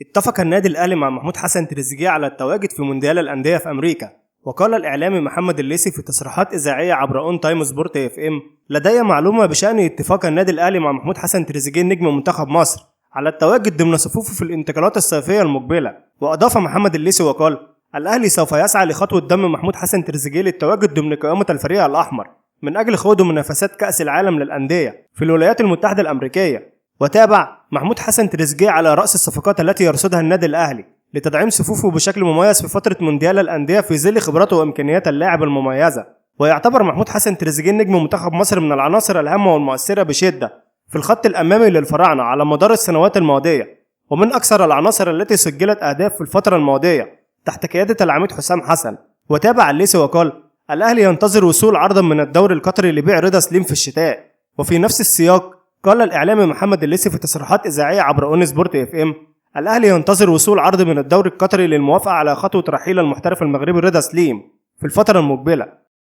اتفق النادي الأهلي مع محمود حسن تريزيجيه على التواجد في مونديال الأندية في أمريكا. وقال الإعلامي محمد الليثي في تصريحات إذاعية عبر ON Time Sport FM: لدي معلومة بشأن اتفاق النادي الأهلي مع محمود حسن تريزيجيه نجم منتخب مصر على التواجد ضمن صفوفه في الانتقالات الصيفية المقبلة. وأضاف محمد الليثي وقال: الأهلي سوف يسعى لخطوة ضم محمود حسن تريزيجيه للتواجد ضمن قائمة الفريق الأحمر من أجل خوض منافسات كأس العالم للأندية في الولايات المتحدة الأمريكية. وتابع: محمود حسن تريزيجيه على رأس الصفقات التي يرصدها النادي الأهلي لتدعيم صفوفه بشكل مميز في فترة مونديال الأندية في ظل خبراته وإمكانيات اللاعب المميزة. ويعتبر محمود حسن تريزيجيه نجم منتخب مصر من العناصر الهامة والمؤثرة بشدة في الخط الأمامي للفراعنة على مدار السنوات الماضية، ومن أكثر العناصر التي سجلت أهداف في الفترة الماضية تحت قيادة العميد حسام حسن. وتابع الليثي وقال: الأهلي ينتظر وصول عرضا من الدوري القطري لبيع رضا سليم في الشتاء. وفي نفس السياق قال الإعلامي محمد الليثي في تصريحات إذاعية عبر ON Sport FM: الأهلي ينتظر وصول عرض من الدوري القطري للموافقة على خطوة رحيل المحترف المغربي رضا سليم في الفترة المقبلة.